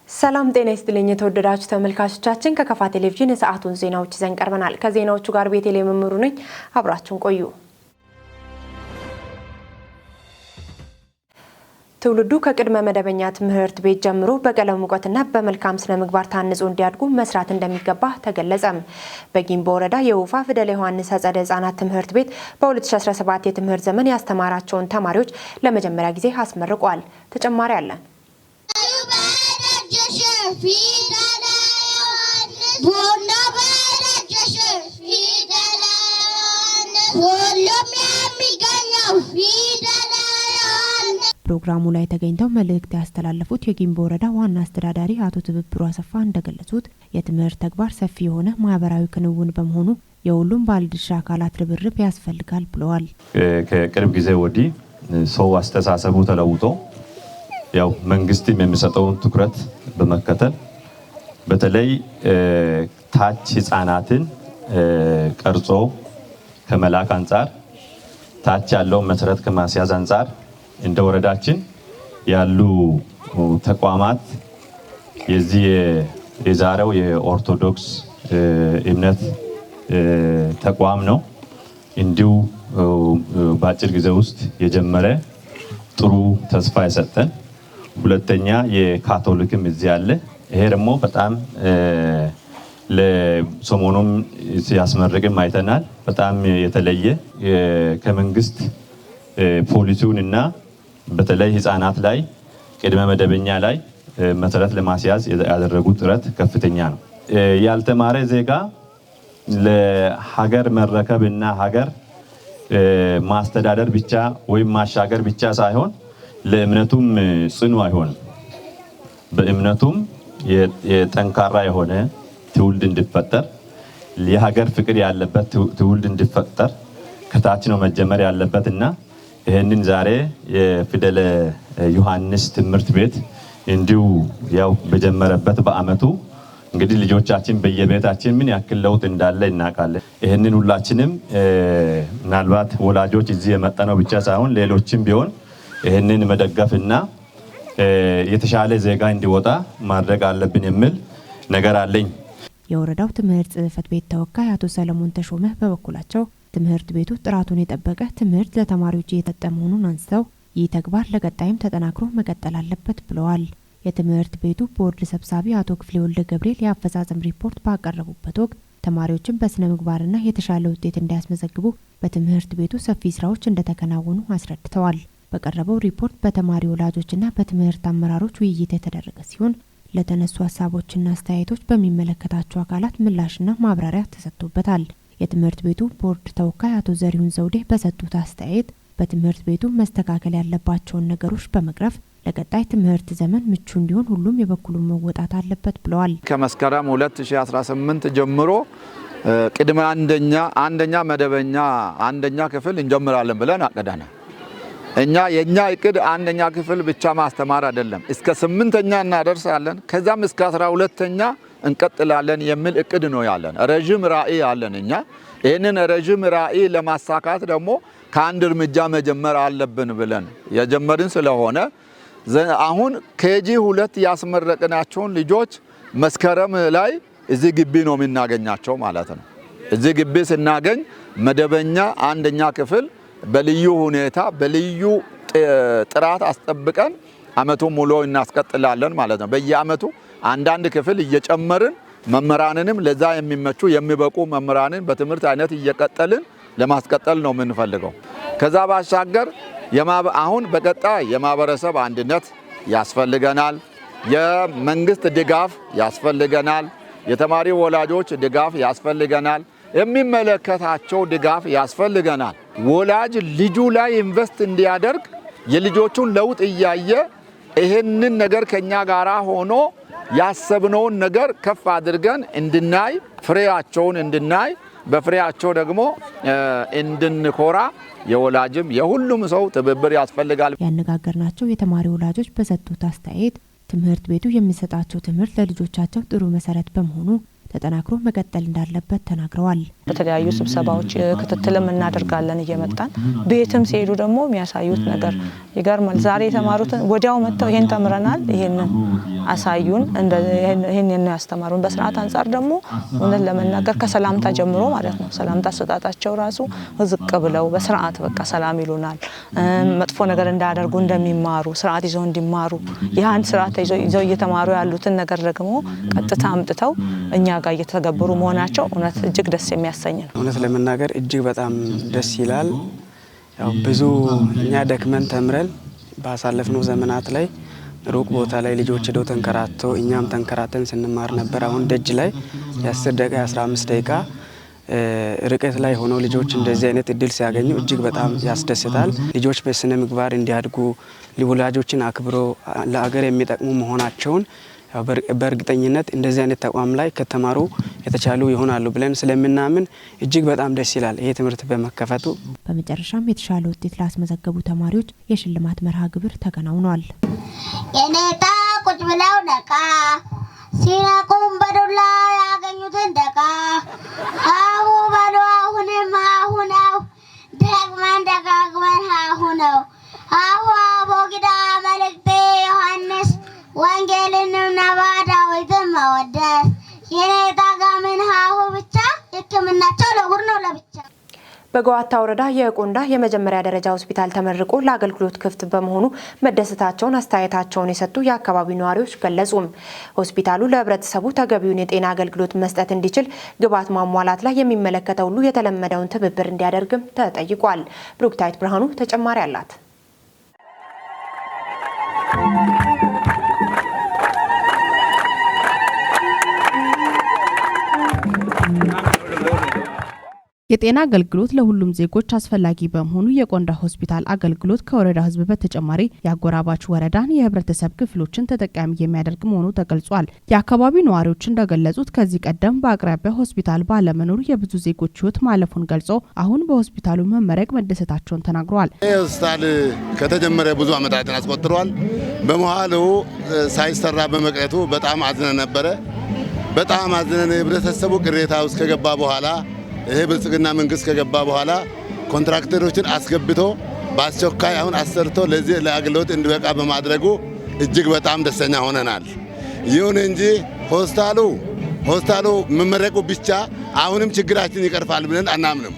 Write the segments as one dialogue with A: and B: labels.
A: ሰላም ጤና ይስጥልኝ የተወደዳችሁ ተመልካቾቻችን፣ ከከፋ ቴሌቪዥን የሰዓቱን ዜናዎች ይዘን ቀርበናል። ከዜናዎቹ ጋር ቤተልሔም መምሩ ነኝ። አብራችሁን ቆዩ። ትውልዱ ከቅድመ መደበኛ ትምህርት ቤት ጀምሮ በቀለም እውቀትና በመልካም ስነ ምግባር ታንጾ እንዲያድጉ መስራት እንደሚገባ ተገለጸም። በጊምቦ ወረዳ የውፋ ፊደለ ዮሐንስ አጸደ ሕጻናት ትምህርት ቤት በ2017 የትምህርት ዘመን ያስተማራቸውን ተማሪዎች ለመጀመሪያ ጊዜ አስመርቋል። ተጨማሪ አለን። ፕሮግራሙ ላይ ተገኝተው መልእክት ያስተላለፉት የጊምቦ ወረዳ ዋና አስተዳዳሪ አቶ ትብብሩ አሰፋ እንደገለጹት የትምህርት ተግባር ሰፊ የሆነ ማህበራዊ ክንውን በመሆኑ የሁሉም ባለድርሻ አካላት ርብርብ ያስፈልጋል ብለዋል።
B: ከቅርብ ጊዜ ወዲህ ሰው አስተሳሰቡ ተለውጦ ያው መንግስትም የሚሰጠውን ትኩረት በመከተል በተለይ ታች ህጻናትን ቀርጾ ከመላክ አንጻር፣ ታች ያለውን መሰረት ከማስያዝ አንጻር እንደ ወረዳችን ያሉ ተቋማት የዚህ የዛሬው የኦርቶዶክስ እምነት ተቋም ነው። እንዲሁ በአጭር ጊዜ ውስጥ የጀመረ ጥሩ ተስፋ የሰጠን፣ ሁለተኛ የካቶሊክም እዚህ አለ። ይሄ ደግሞ በጣም ለሰሞኑም ሲያስመርቅም አይተናል። በጣም የተለየ ከመንግስት ፖሊሲውን እና በተለይ ህፃናት ላይ ቅድመ መደበኛ ላይ መሰረት ለማስያዝ ያደረጉት ጥረት ከፍተኛ ነው። ያልተማረ ዜጋ ለሀገር መረከብ እና ሀገር ማስተዳደር ብቻ ወይም ማሻገር ብቻ ሳይሆን ለእምነቱም ጽኑ አይሆንም። በእምነቱም የጠንካራ የሆነ ትውልድ እንዲፈጠር፣ የሀገር ፍቅር ያለበት ትውልድ እንዲፈጠር ከታች ነው መጀመር ያለበት እና ይህንን ዛሬ የፊደለ ዮሐንስ ትምህርት ቤት እንዲሁ ያው በጀመረበት በአመቱ እንግዲህ ልጆቻችን በየቤታችን ምን ያክል ለውጥ እንዳለ እናውቃለን። ይህንን ሁላችንም ምናልባት ወላጆች እዚህ የመጣነው ብቻ ሳይሆን ሌሎችም ቢሆን ይህንን መደገፍና የተሻለ ዜጋ እንዲወጣ ማድረግ አለብን የሚል ነገር አለኝ።
A: የወረዳው ትምህርት ጽሕፈት ቤት ተወካይ አቶ ሰለሞን ተሾመ በበኩላቸው ትምህርት ቤቱ ጥራቱን የጠበቀ ትምህርት ለተማሪዎች እየሰጠ መሆኑን አንስተው ይህ ተግባር ለቀጣይም ተጠናክሮ መቀጠል አለበት ብለዋል። የትምህርት ቤቱ ቦርድ ሰብሳቢ አቶ ክፍሌ ወልደ ገብርኤል የአፈጻጸም ሪፖርት ባቀረቡበት ወቅት ተማሪዎችን በስነ ምግባርና የተሻለ ውጤት እንዲያስመዘግቡ በትምህርት ቤቱ ሰፊ ስራዎች እንደተከናወኑ አስረድተዋል። በቀረበው ሪፖርት በተማሪ ወላጆችና በትምህርት አመራሮች ውይይት የተደረገ ሲሆን ለተነሱ ሀሳቦችና አስተያየቶች በሚመለከታቸው አካላት ምላሽና ማብራሪያ ተሰጥቶበታል። የትምህርት ቤቱ ቦርድ ተወካይ አቶ ዘሪሁን ዘውዴ በሰጡት አስተያየት በትምህርት ቤቱ መስተካከል ያለባቸውን ነገሮች በመቅረፍ ለቀጣይ ትምህርት ዘመን ምቹ እንዲሆን ሁሉም የበኩሉን መወጣት አለበት ብለዋል።
C: ከመስከረም 2018 ጀምሮ ቅድመ አንደኛ መደበኛ አንደኛ ክፍል እንጀምራለን ብለን አቅደናል። እኛ የኛ እቅድ አንደኛ ክፍል ብቻ ማስተማር አይደለም፣ እስከ 8ኛ እናደርሳለን፣ ከዛም እስከ 12ኛ እንቀጥላለን የሚል እቅድ ነው ያለን። ረዥም ራዕይ ያለን እኛ። ይህንን ረዥም ራዕይ ለማሳካት ደግሞ ከአንድ እርምጃ መጀመር አለብን ብለን የጀመርን ስለሆነ አሁን KG 2 ያስመረቅናቸውን ልጆች መስከረም ላይ እዚህ ግቢ ነው የምናገኛቸው ማለት ነው። እዚህ ግቢ ስናገኝ መደበኛ አንደኛ ክፍል በልዩ ሁኔታ በልዩ ጥራት አስጠብቀን አመቱን ሙሉ እናስቀጥላለን ማለት ነው። በየአመቱ አንዳንድ ክፍል እየጨመርን መምህራንንም ለዛ የሚመቹ የሚበቁ መምህራንን በትምህርት አይነት እየቀጠልን ለማስቀጠል ነው የምንፈልገው። ከዛ ባሻገር አሁን በቀጣይ የማህበረሰብ አንድነት ያስፈልገናል። የመንግስት ድጋፍ ያስፈልገናል። የተማሪ ወላጆች ድጋፍ ያስፈልገናል። የሚመለከታቸው ድጋፍ ያስፈልገናል። ወላጅ ልጁ ላይ invest እንዲያደርግ የልጆቹን ለውጥ እያየ ይህንን ነገር ከኛ ጋራ ሆኖ ያሰብነውን ነገር ከፍ አድርገን እንድናይ፣ ፍሬያቸውን እንድናይ፣ በፍሬያቸው ደግሞ እንድንኮራ የወላጅም የሁሉም ሰው ትብብር ያስፈልጋል።
A: ያነጋገርናቸው የተማሪ ወላጆች በሰጡት አስተያየት ትምህርት ቤቱ የሚሰጣቸው ትምህርት ለልጆቻቸው ጥሩ መሰረት በመሆኑ ተጠናክሮ መቀጠል እንዳለበት ተናግረዋል።
D: በተለያዩ ስብሰባዎች ክትትልም እናደርጋለን እየመጣን፣ ቤትም ሲሄዱ ደግሞ የሚያሳዩት ነገር ይገርማል። ዛሬ የተማሩትን ወዲያው መጥተው ይሄን ተምረናል፣ ይሄንን አሳዩን። ይህን ነው ያስተማሩን። በስርዓት አንጻር ደግሞ እውነት ለመናገር ከሰላምታ ጀምሮ ማለት ነው። ሰላምታ አሰጣጣቸው ራሱ ዝቅ ብለው በስርዓት በቃ ሰላም ይሉናል። መጥፎ ነገር እንዳያደርጉ እንደሚማሩ፣ ስርዓት ይዘው እንዲማሩ፣ ያን ስርዓት ይዘው እየተማሩ ያሉትን ነገር ደግሞ ቀጥታ አምጥተው እኛ ጋር እየተገበሩ መሆናቸው እውነት እጅግ ደስ የሚያሰኝ ነው።
E: እውነት ለመናገር እጅግ በጣም ደስ ይላል። ያው ብዙ እኛ ደክመን ተምረን ባሳለፍነው ዘመናት ላይ ሩቅ ቦታ ላይ ልጆች ሄደው ተንከራተው፣ እኛም ተንከራተን ስንማር ነበር። አሁን ደጅ ላይ የ10 ደቂቃ፣ የ15 ደቂቃ ርቀት ላይ ሆነው ልጆች እንደዚህ አይነት እድል ሲያገኙ እጅግ በጣም ያስደስታል። ልጆች በስነ ምግባር እንዲያድጉ፣ ወላጆችን አክብሮ ለአገር የሚጠቅሙ መሆናቸውን በእርግጠኝነት እንደዚህ አይነት ተቋም ላይ ከተማሩ የተቻሉ ይሆናሉ ብለን ስለምናምን እጅግ በጣም ደስ ይላል ይሄ ትምህርት በመከፈቱ።
A: በመጨረሻም የተሻለ ውጤት ላስመዘገቡ ተማሪዎች የሽልማት መርሃ ግብር ተከናውኗል።
F: የኔታ ቁጭ ብለው ነቃ፣ ሲነቁም በዱላ ያገኙትን ደቃ፣ አሁ በሉ አሁንም አሁ ነው፣ ደግመን ደጋግመን አሁ ነው። አሁ አቦጊዳ መልእክቴ ዮሐንስ ወንጌልንም ነባ ዳዊትን መወደስ፣ የኔታ ጋምን ሀሁ ብቻ ሕክምናቸው ለጉር ነው ለብቻ።
A: በገዋታ ወረዳ የቆንዳ የመጀመሪያ ደረጃ ሆስፒታል ተመርቆ ለአገልግሎት ክፍት በመሆኑ መደሰታቸውን አስተያየታቸውን የሰጡ የአካባቢው ነዋሪዎች ገለጹ። ሆስፒታሉ ለሕብረተሰቡ ተገቢውን የጤና አገልግሎት መስጠት እንዲችል ግብዓት ማሟላት ላይ የሚመለከተው ሁሉ የተለመደውን ትብብር እንዲያደርግም ተጠይቋል። ብሩክታይት ብርሃኑ ተጨማሪ አላት።
G: የጤና አገልግሎት ለሁሉም ዜጎች አስፈላጊ በመሆኑ የቆንዳ ሆስፒታል አገልግሎት ከወረዳ ህዝብ በተጨማሪ የአጎራባች ወረዳን የህብረተሰብ ክፍሎችን ተጠቃሚ የሚያደርግ መሆኑ ተገልጿል። የአካባቢው ነዋሪዎች እንደገለጹት ከዚህ ቀደም በአቅራቢያ ሆስፒታል ባለመኖሩ የብዙ ዜጎች ህይወት ማለፉን ገልጾ አሁን በሆስፒታሉ መመረቅ መደሰታቸውን ተናግረዋል።
H: ይህ ሆስፒታል ከተጀመረ ብዙ ዓመታትን አስቆጥሯል። በመሃሉ ሳይሰራ በመቅረቱ በጣም አዝነን ነበረ። በጣም አዝነን የህብረተሰቡ ቅሬታ ውስጥ ከገባ በኋላ፣ ይሄ ብልጽግና መንግስት ከገባ በኋላ ኮንትራክተሮችን አስገብቶ በአስቸኳይ አሁን አሰርቶ ለዚህ ለአገልግሎት እንዲበቃ በማድረጉ እጅግ በጣም ደስተኛ ሆነናል። ይሁን እንጂ ሆስፒታሉ መመረቁ ብቻ አሁንም ችግራችን ይቀርፋል ብለን አናምንም።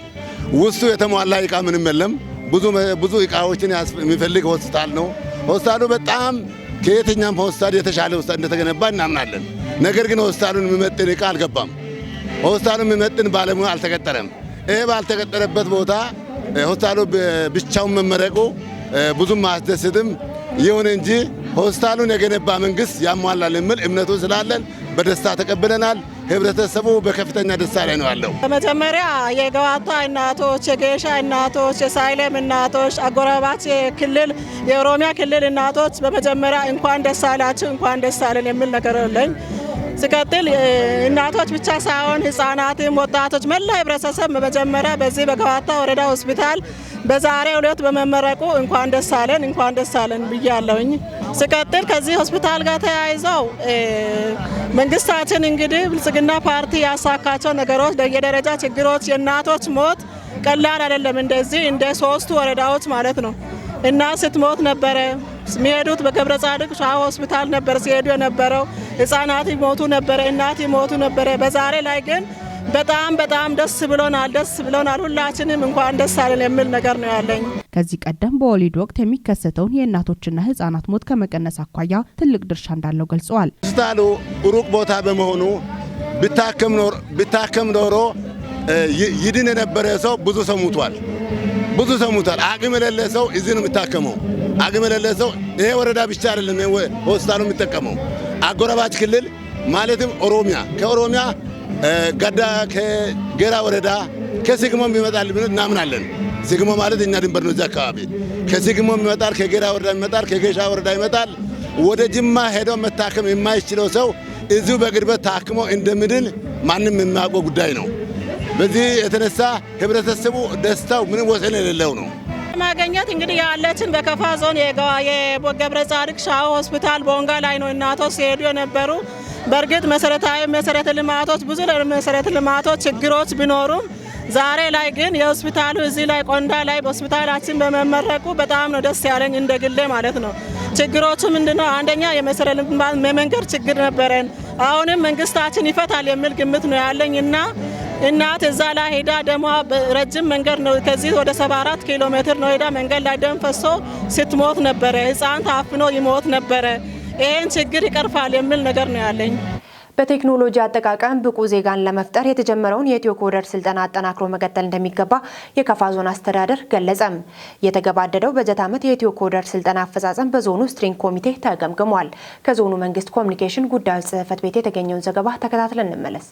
H: ውስጡ የተሟላ እቃ ምንም የለም። ብዙ ብዙ እቃዎችን የሚፈልግ ሆስፒታል ነው። ሆስፒታሉ በጣም ከየትኛውም ሆስፒታል የተሻለ ሆስፒታል እንደተገነባ እናምናለን። ነገር ግን ሆስፒታሉን የሚመጥን እቃ አልገባም። ሆስፒታሉ የሚመጥን ባለሙያ አልተቀጠረም። ይሄ ባልተቀጠረበት ቦታ ሆስፒታሉ ብቻውን መመረቁ ብዙም አያስደስትም። ይሁን እንጂ ሆስፒታሉን የገነባ መንግስት ያሟላል የሚል እምነቱ ስላለን በደስታ ተቀብለናል። ህብረተሰቡ በከፍተኛ ደስታ ላይ ነው ያለው።
I: በመጀመሪያ የገዋታ እናቶች፣ የጌሻ እናቶች፣ የሳይለም እናቶች፣ አጎራባች ክልል የኦሮሚያ ክልል እናቶች በመጀመሪያ እንኳን ደስ አላችሁ፣ እንኳን ደስ አለን የሚል ነገር አለኝ። ሲቀጥል እናቶች ብቻ ሳይሆን ህጻናትም፣ ወጣቶች፣ መላ ህብረተሰብ በመጀመሪያ በዚህ በገዋታ ወረዳ ሆስፒታል በዛሬው ዕለት በመመረቁ እንኳን ደስ አለን፣ እንኳን ደስ አለን ብያለሁኝ። ሲቀጥል ከዚህ ሆስፒታል ጋር ተያይዘው መንግስታችን እንግዲህ ብልጽግና ፓርቲ ያሳካቸው ነገሮች በየደረጃ ችግሮች የእናቶች ሞት ቀላል አይደለም። እንደዚህ እንደ ሶስቱ ወረዳዎች ማለት ነው። እናት ስትሞት ነበረ የሚሄዱት፣ በገብረ ጻድቅ ሸዋ ሆስፒታል ነበር ሲሄዱ የነበረው። ህጻናት ይሞቱ ነበረ፣ እናት ይሞቱ ነበረ። በዛሬ ላይ ግን በጣም በጣም ደስ ብሎናል፣ ደስ ብሎናል። ሁላችንም እንኳን ደስ አለን የሚል ነገር ነው ያለኝ።
G: ከዚህ ቀደም በወሊድ ወቅት የሚከሰተውን የእናቶችና ህጻናት ሞት ከመቀነስ አኳያ ትልቅ ድርሻ እንዳለው ገልጸዋል።
H: ሆስፒታሉ ሩቅ ቦታ በመሆኑ ቢታከም ኖሮ ይድን የነበረ ሰው ብዙ ሰው ሙቷል። ብዙ ሰው ሙቷል። አቅም የሌለ ሰው እዚህ ነው የሚታከመው። አቅም የሌለ ሰው፣ ይሄ ወረዳ ብቻ አይደለም ሆስፒታሉ የሚጠቀመው፣ አጎራባች ክልል ማለትም ኦሮሚያ፣ ከኦሮሚያ ጋዳ፣ ከጌራ ወረዳ፣ ከሲግሞም ይመጣል ብለን እናምናለን። ሲግሞ ማለት እኛ ድንበር ነው። እዚህ አካባቢ ከሲግሞም ይመጣል፣ ከጌራ ወረዳ ይመጣል፣ ከጌሻ ወረዳ ይመጣል። ወደ ጅማ ሄዶ መታከም የማይችለው ሰው እዚሁ በቅርበት ታክሞ እንደምድን ማንም የሚያውቀው ጉዳይ ነው። በዚህ የተነሳ ህብረተሰቡ ደስታው ምንም ወሰን የሌለው ነው።
I: ማገኘት እንግዲህ ያለችን በከፋ ዞን የገብረ ጻድቅ ሻዎ ሆስፒታል ቦንጋ ላይ ነው እናቶች ሲሄዱ የነበሩ። በእርግጥ መሰረታዊ መሰረተ ልማቶች፣ ብዙ መሰረተ ልማቶች ችግሮች ቢኖሩም ዛሬ ላይ ግን የሆስፒታሉ እዚህ ላይ ቆንዳ ላይ በሆስፒታላችን በመመረቁ በጣም ነው ደስ ያለኝ እንደ ግሌ ማለት ነው። ችግሮቹ ምንድነው? አንደኛ የመሰረተ ልማት የመንገድ ችግር ነበረን። አሁንም መንግስታችን ይፈታል የሚል ግምት ነው ያለኝ እና እናት እዛ ላይ ሄዳ ደሟ ረጅም መንገድ ነው፣ ከዚህ ወደ 74 ኪሎ ሜትር ነው፣ ሄዳ መንገድ ላይ ደም ፈሶ ስትሞት ነበረ። ህፃን ታፍኖ ይሞት ነበረ። ይህን ችግር ይቀርፋል የሚል ነገር ነው ያለኝ።
A: በቴክኖሎጂ አጠቃቀም ብቁ ዜጋን ለመፍጠር የተጀመረውን የኢትዮ ኮደር ስልጠና አጠናክሮ መቀጠል እንደሚገባ የከፋ ዞን አስተዳደር ገለጸም። የተገባደደው በጀት ዓመት የኢትዮ ኮደር ስልጠና አፈጻጸም በዞኑ steering ኮሚቴ ተገምግሟል። ከዞኑ መንግስት ኮሚኒኬሽን ጉዳዮች ጽህፈት ቤት የተገኘውን ዘገባ ተከታትለን እንመለስ።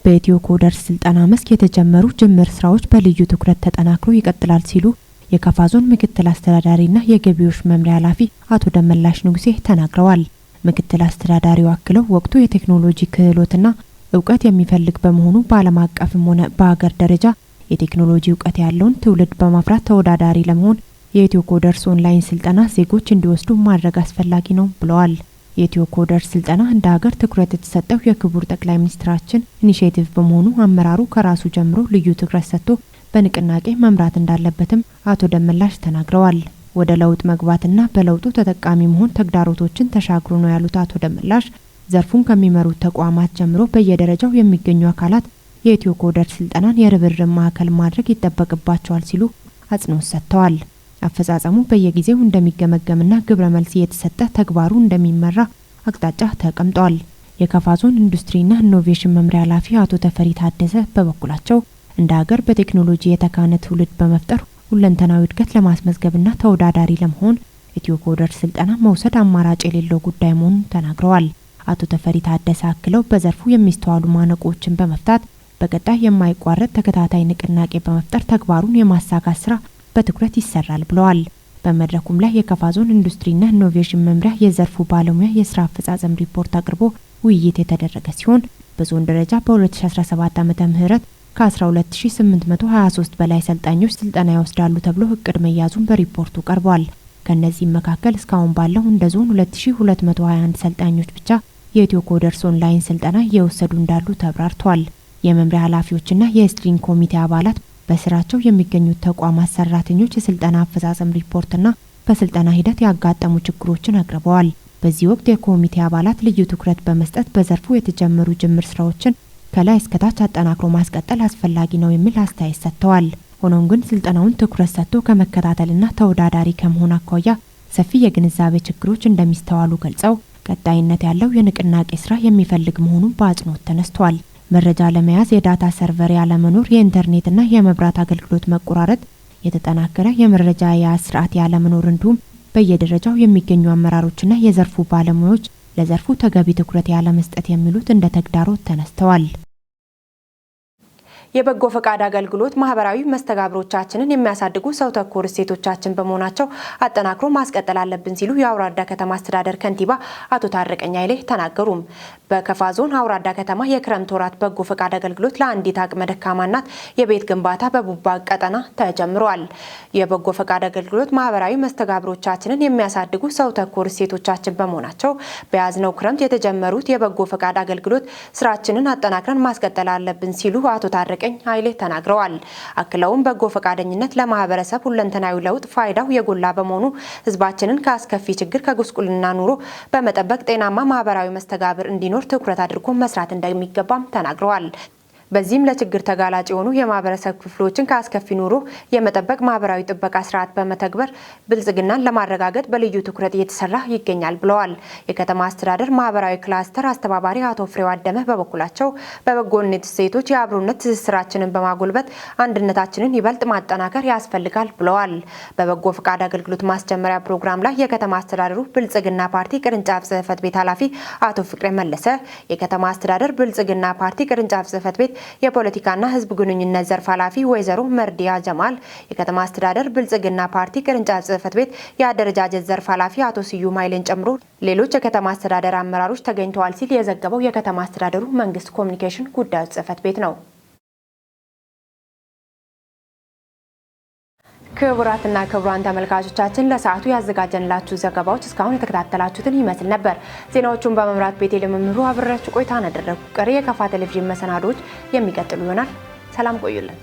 A: በኢትዮ ኮደር ስልጠና መስክ የተጀመሩ ጅምር ስራዎች በልዩ ትኩረት ተጠናክሮ ይቀጥላል ሲሉ የከፋ ዞን ምክትል አስተዳዳሪና የገቢዎች መምሪያ ኃላፊ አቶ ደመላሽ ንጉሴ ተናግረዋል። ምክትል አስተዳዳሪው አክለው ወቅቱ የቴክኖሎጂ ክህሎትና እውቀት የሚፈልግ በመሆኑ በዓለም አቀፍም ሆነ በሀገር ደረጃ የቴክኖሎጂ እውቀት ያለውን ትውልድ በማፍራት ተወዳዳሪ ለመሆን የኢትዮ ኮደርስ ኦንላይን ስልጠና ዜጎች እንዲወስዱ ማድረግ አስፈላጊ ነው ብለዋል። የኢትዮ ኮደርስ ስልጠና እንደ ሀገር ትኩረት የተሰጠው የክቡር ጠቅላይ ሚኒስትራችን initiative በመሆኑ አመራሩ ከራሱ ጀምሮ ልዩ ትኩረት ሰጥቶ በንቅናቄ መምራት እንዳለበትም አቶ ደመላሽ ተናግረዋል። ወደ ለውጥ መግባትና በለውጡ ተጠቃሚ መሆን ተግዳሮቶችን ተሻግሮ ነው ያሉት አቶ ደመላሽ ዘርፉን ከሚመሩት ተቋማት ጀምሮ በየደረጃው የሚገኙ አካላት የኢትዮ ኮደር ስልጠናን የርብርብ ማዕከል ማድረግ ይጠበቅባቸዋል ሲሉ አጽንኦት ሰጥተዋል። አፈጻጸሙ በየጊዜው እንደሚገመገምና ግብረ መልስ እየተሰጠ ተግባሩ እንደሚመራ አቅጣጫ ተቀምጧል። የከፋ ዞን ኢንዱስትሪና ኢኖቬሽን መምሪያ ኃላፊ አቶ ተፈሪ ታደሰ በበኩላቸው እንደ ሀገር በቴክኖሎጂ የተካነ ትውልድ በመፍጠር ሁለንተናዊ እድገት ለማስመዝገብና ተወዳዳሪ ለመሆን ኢትዮ ኮደር ስልጠና መውሰድ አማራጭ የሌለው ጉዳይ መሆኑን ተናግረዋል። አቶ ተፈሪ ታደሰ አክለው በዘርፉ የሚስተዋሉ ማነቆዎችን በመፍታት በቀጣይ የማይቋረጥ ተከታታይ ንቅናቄ በመፍጠር ተግባሩን የማሳካት ስራ በትኩረት ይሰራል ብለዋል። በመድረኩም ላይ የከፋ ዞን ኢንዱስትሪና ኢኖቬሽን መምሪያ የዘርፉ ባለሙያ የስራ አፈጻጸም ሪፖርት አቅርቦ ውይይት የተደረገ ሲሆን በዞን ደረጃ በ2017 ዓመተ ምህረት ከ12823 በላይ ሰልጣኞች ስልጠና ይወስዳሉ ተብሎ እቅድ መያዙን በሪፖርቱ ቀርቧል። ከነዚህም መካከል እስካሁን ባለው እንደ ዞን 2221 ሰልጣኞች ብቻ የኢትዮ ኮደርስ ኦንላይን ስልጠና እየወሰዱ እንዳሉ ተብራርቷል። የመምሪያ ኃላፊዎችና የ steering ኮሚቴ አባላት በስራቸው የሚገኙት ተቋማት ሰራተኞች የስልጠና አፈጻጸም ሪፖርትና በስልጠና ሂደት ያጋጠሙ ችግሮችን አቅርበዋል። በዚህ ወቅት የኮሚቴ አባላት ልዩ ትኩረት በመስጠት በዘርፉ የተጀመሩ ጅምር ስራዎችን ከላይ እስከታች አጠናክሮ ማስቀጠል አስፈላጊ ነው የሚል አስተያየት ሰጥተዋል። ሆኖም ግን ስልጠናውን ትኩረት ሰጥቶ ከመከታተልና ተወዳዳሪ ከመሆን አኳያ ሰፊ የግንዛቤ ችግሮች እንደሚስተዋሉ ገልጸው ቀጣይነት ያለው የንቅናቄ ስራ የሚፈልግ መሆኑን በአጽንኦት ተነስቷል። መረጃ ለመያዝ የ data server ያለመኖር፣ የኢንተርኔትና የመብራት አገልግሎት መቆራረጥ፣ የተጠናከረ የመረጃ አያያዝ ስርዓት ያለመኖር እንዲሁም በየደረጃው የሚገኙ አመራሮችና የዘርፉ ባለሙያዎች ለዘርፉ ተገቢ ትኩረት ያለመስጠት የሚሉት እንደ ተግዳሮት ተነስተዋል። የበጎ ፈቃድ አገልግሎት ማህበራዊ መስተጋብሮቻችንን የሚያሳድጉ ሰው ተኮር እሴቶቻችን በመሆናቸው አጠናክሮ ማስቀጠል አለብን ሲሉ የአውራዳ ከተማ አስተዳደር ከንቲባ አቶ ታረቀኝ ኃይሌ ተናገሩ። በከፋ ዞን አውራዳ ከተማ የክረምት ወራት በጎ ፈቃድ አገልግሎት ለአንዲት አቅመ ደካማ እናት የቤት ግንባታ በቡባ ቀጠና ተጀምሯል። የበጎ ፈቃድ አገልግሎት ማህበራዊ መስተጋብሮቻችንን የሚያሳድጉ ሰው ተኮር እሴቶቻችን በመሆናቸው በያዝነው ክረምት የተጀመሩት የበጎ ፈቃድ አገልግሎት ስራችንን አጠናክረን ማስቀጠል አለብን ሲሉ አቶ ታረቀኝ ኃይሌ ተናግረዋል። አክለውም በጎ ፈቃደኝነት ለማህበረሰብ ሁለንተናዊ ለውጥ ፋይዳው የጎላ በመሆኑ ህዝባችንን ከአስከፊ ችግር ከጉስቁልና ኑሮ በመጠበቅ ጤናማ ማህበራዊ መስተጋብር እንዲኖር ትኩረት አድርጎ መስራት እንደሚገባም ተናግረዋል። በዚህም ለችግር ተጋላጭ የሆኑ የማህበረሰብ ክፍሎችን ከአስከፊ ኑሮ የመጠበቅ ማህበራዊ ጥበቃ ስርዓት በመተግበር ብልጽግናን ለማረጋገጥ በልዩ ትኩረት እየተሰራ ይገኛል ብለዋል። የከተማ አስተዳደር ማህበራዊ ክላስተር አስተባባሪ አቶ ፍሬው አደመ በበኩላቸው በበጎነት እሴቶች የአብሮነት ትስስራችንን በማጎልበት አንድነታችንን ይበልጥ ማጠናከር ያስፈልጋል ብለዋል። በበጎ ፈቃድ አገልግሎት ማስጀመሪያ ፕሮግራም ላይ የከተማ አስተዳደሩ ብልጽግና ፓርቲ ቅርንጫፍ ጽህፈት ቤት ኃላፊ አቶ ፍቅሬ መለሰ፣ የከተማ አስተዳደር ብልጽግና ፓርቲ ቅርንጫፍ ጽህፈት ቤት የፖለቲካና ህዝብ ግንኙነት ዘርፍ ኃላፊ ወይዘሮ መርዲያ ጀማል፣ የከተማ አስተዳደር ብልጽግና ፓርቲ ቅርንጫፍ ጽህፈት ቤት የአደረጃጀት ዘርፍ ኃላፊ አቶ ስዩም ኃይሌን ጨምሮ ሌሎች የከተማ አስተዳደር አመራሮች ተገኝተዋል ሲል የዘገበው የከተማ አስተዳደሩ መንግስት ኮሚኒኬሽን ጉዳዮች ጽህፈት ቤት ነው። ክቡራትና ክቡራን ተመልካቾቻችን ለሰዓቱ ያዘጋጀንላችሁ ዘገባዎች እስካሁን የተከታተላችሁትን ይመስል ነበር። ዜናዎቹን በመምራት ቤቴ ለመምሩ አብሬያችሁ ቆይታ አደረግኩ። ቀሪ የከፋ ቴሌቪዥን መሰናዶዎች የሚቀጥሉ ይሆናል። ሰላም ቆዩልን።